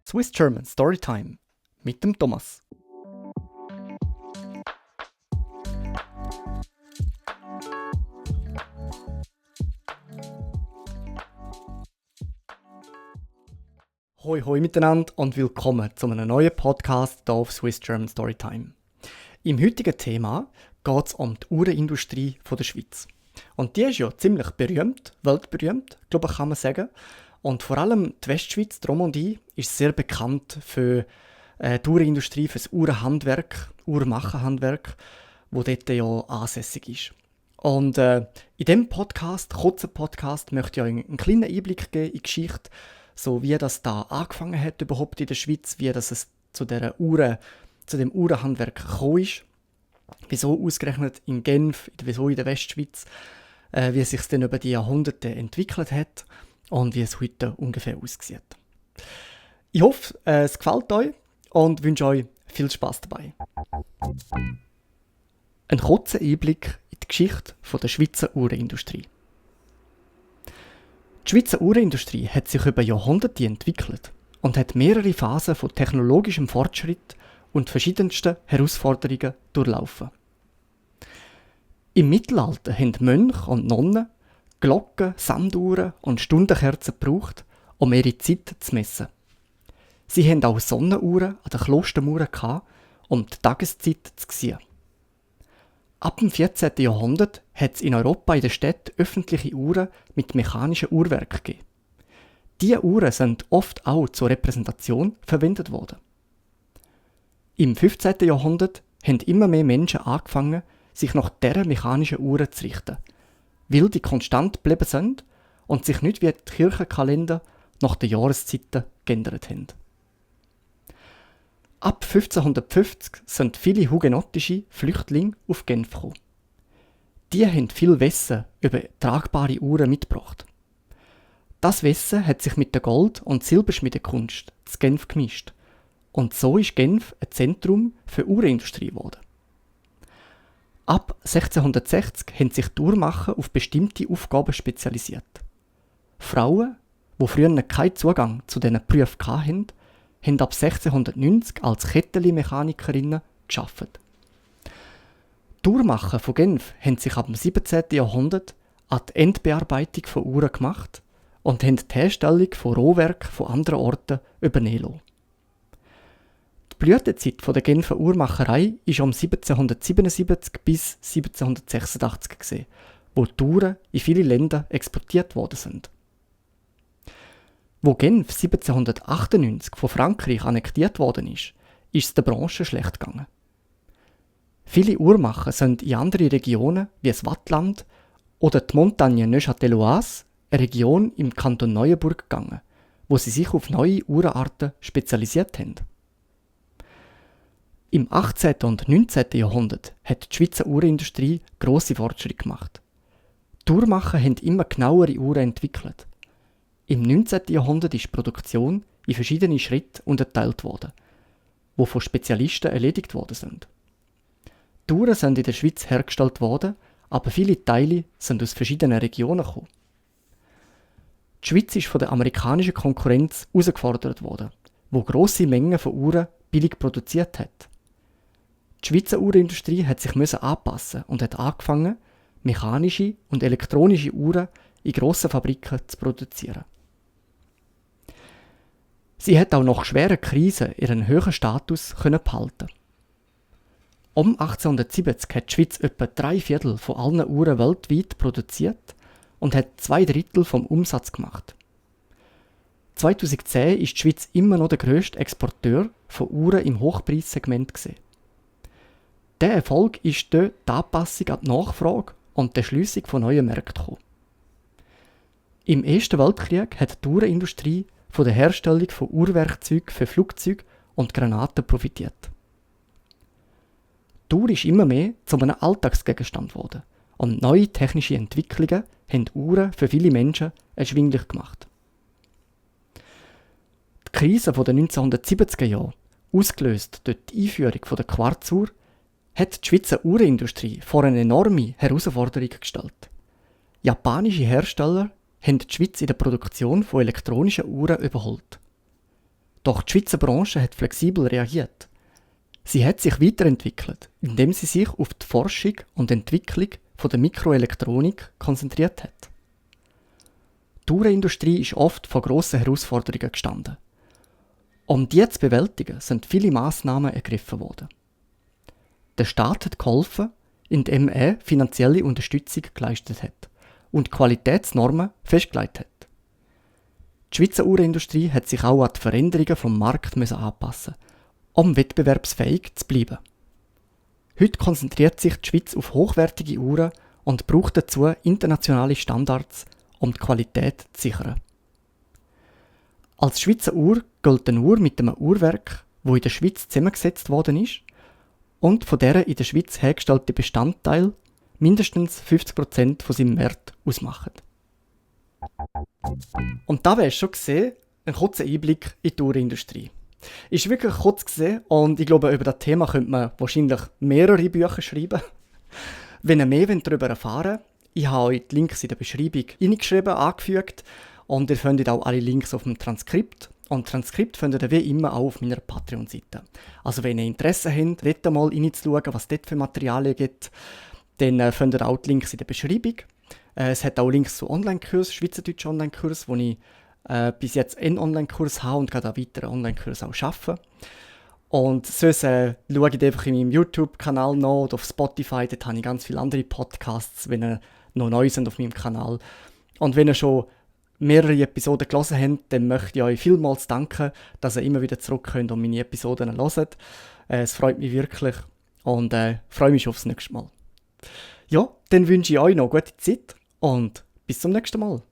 Swiss German Storytime mit dem Thomas. Hoi hoi miteinander und willkommen zu einem neuen Podcast hier auf Swiss German Storytime. Im heutigen Thema geht es um die Uhrenindustrie der Schweiz. Und die ist ja ziemlich berühmt, weltberühmt, glaube ich, kann man sagen. Und vor allem die Westschweiz, die Romandie, ist sehr bekannt für die Uhrenindustrie, für das Uhrenhandwerk, Uhrmachenhandwerk, wo dort ja ansässig ist. Und in diesem Podcast, kurzen Podcast, möchte ich euch einen kleinen Einblick geben in die Geschichte, so wie das da angefangen hat überhaupt in der Schweiz, wie das es zu dem Uhrenhandwerk gekommen ist, wieso ausgerechnet in Genf, wieso in der Westschweiz, wie es sich dann über die Jahrhunderte entwickelt hat und wie es heute ungefähr aussieht. Ich hoffe, es gefällt euch und wünsche euch viel Spaß dabei. Ein kurzer Einblick in die Geschichte der Schweizer Uhrenindustrie. Die Schweizer Uhrenindustrie hat sich über Jahrhunderte entwickelt und hat mehrere Phasen von technologischem Fortschritt und verschiedensten Herausforderungen durchlaufen. Im Mittelalter haben Mönche und Nonnen Glocken, Sanduhren und Stundenkerzen gebraucht, um ihre Zeit zu messen. Sie hatten auch Sonnenuhren an den Klostermauern, um die Tageszeit zu sehen. Ab dem 14. Jahrhundert hat es in Europa in den Städten öffentliche Uhren mit mechanischen Uhrwerken gegeben. Diese Uhren sind oft auch zur Repräsentation verwendet worden. Im 15. Jahrhundert haben immer mehr Menschen angefangen, sich nach dieser mechanischen Uhren zu richten, weil die konstant geblieben sind und sich nicht wie die Kirchenkalender nach den Jahreszeiten geändert haben. Ab 1550 sind viele hugenottische Flüchtlinge auf Genf gekommen. Die haben viel Wissen über tragbare Uhren mitgebracht. Das Wissen hat sich mit der Gold- und Silberschmiedekunst zu Genf gemischt und so ist Genf ein Zentrum für Uhrenindustrie geworden. Ab 1660 haben sich die Uhrmacher auf bestimmte Aufgaben spezialisiert. Frauen, die früher keinen Zugang zu diesen Berufen hatten, haben ab 1690 als Ketteli-Mechanikerinnen gearbeitet. Die Uhrmacher von Genf haben sich ab dem 17. Jahrhundert an die Endbearbeitung von Uhren gemacht und haben die Herstellung von Rohwerken von anderen Orten übernehmen lassen. Die Blütezeit der Genfer Uhrmacherei war um 1777 bis 1786 gewesen, wo die Uhren in viele Länder exportiert worden sind. Wo Genf 1798 von Frankreich annektiert worden ist es der Branche schlecht gegangen. Viele Uhrmacher sind in andere Regionen wie das Waadtland oder die Montagne Neuchâteloise, eine Region im Kanton Neuenburg, gegangen, wo sie sich auf neue Uhrenarten spezialisiert haben. Im 18. und 19. Jahrhundert hat die Schweizer Uhrenindustrie grosse Fortschritte gemacht. Die Uhrmacher haben immer genauere Uhren entwickelt. Im 19. Jahrhundert ist die Produktion in verschiedene Schritte unterteilt worden, die von Spezialisten erledigt worden sind. Die Uhren sind in der Schweiz hergestellt worden, aber viele Teile sind aus verschiedenen Regionen gekommen. Die Schweiz ist von der amerikanischen Konkurrenz herausgefordert worden, wo grosse Mengen von Uhren billig produziert hat. Die Schweizer Uhrenindustrie hat sich anpassen und hat angefangen, mechanische und elektronische Uhren in grossen Fabriken zu produzieren. Sie hat auch nach schweren Krisen ihren hohen Status behalten. Um 1870 hat die Schweiz etwa 3/4 von allen Uhren weltweit produziert und hat 2/3 vom Umsatz gemacht. 2010 ist die Schweiz immer noch der grösste Exporteur von Uhren im Hochpreissegment gewesen. Der Erfolg ist durch die Anpassung an die Nachfrage und die Erschliessung von neuen Märkten gekommen. Im Ersten Weltkrieg hat die Uhrenindustrie von der Herstellung von Uhrwerkzeugen für Flugzeuge und Granaten profitiert. Die Uhr ist immer mehr zu einem Alltagsgegenstand geworden und neue technische Entwicklungen haben Uhren für viele Menschen erschwinglich gemacht. Die Krise der 1970er Jahre, ausgelöst durch die Einführung der Quarzuhr, hat die Schweizer Uhrenindustrie vor eine enorme Herausforderung gestellt. Japanische Hersteller haben die Schweiz in der Produktion von elektronischen Uhren überholt. Doch die Schweizer Branche hat flexibel reagiert. Sie hat sich weiterentwickelt, indem sie sich auf die Forschung und Entwicklung von der Mikroelektronik konzentriert hat. Die Uhrenindustrie ist oft vor grossen Herausforderungen gestanden. Um die zu bewältigen, sind viele Massnahmen ergriffen worden. Der Staat hat geholfen, indem er finanzielle Unterstützung geleistet hat und Qualitätsnormen festgelegt hat. Die Schweizer Uhrenindustrie hat sich auch an die Veränderungen vom Markt anpassen, um wettbewerbsfähig zu bleiben. Heute konzentriert sich die Schweiz auf hochwertige Uhren und braucht dazu internationale Standards, um die Qualität zu sichern. Als Schweizer Uhr gilt eine Uhr mit einem Uhrwerk, wo in der Schweiz zusammengesetzt worden ist und von der in der Schweiz hergestellten Bestandteil mindestens 50% von seinem Wert ausmachen. Und da wäre es schon gesehen, ein kurzer Einblick in die Uhrenindustrie. Ist wirklich kurz gesehen und ich glaube, über das Thema könnte man wahrscheinlich mehrere Bücher schreiben. Wenn ihr mehr darüber erfahren wollt, ich habe euch die Links in der Beschreibung hineingeschrieben, angefügt und ihr findet auch alle Links auf dem Transkript. Und Transkript findet ihr wie immer auch auf meiner Patreon-Seite. Also wenn ihr Interesse habt, wollt mal reinzuschauen, was es dort für Materialien gibt, dann findet ihr auch die Links in der Beschreibung. Es hat auch Links zu Online-Kursen, schweizerdeutschen Online-Kursen, wo ich bis jetzt einen Online-Kurs habe und gerade einen weiteren Online-Kurs auch arbeite. Und sonst schaut einfach in meinem YouTube-Kanal noch oder auf Spotify, dort habe ich ganz viele andere Podcasts, wenn ihr noch neu sind auf meinem Kanal. Und wenn ihr schon mehrere Episoden gelesen habt, dann möchte ich euch vielmals danken, dass ihr immer wieder zurück könnt und meine Episoden hört. Es freut mich wirklich und freue mich aufs nächste Mal. Ja, dann wünsche ich euch noch gute Zeit und bis zum nächsten Mal.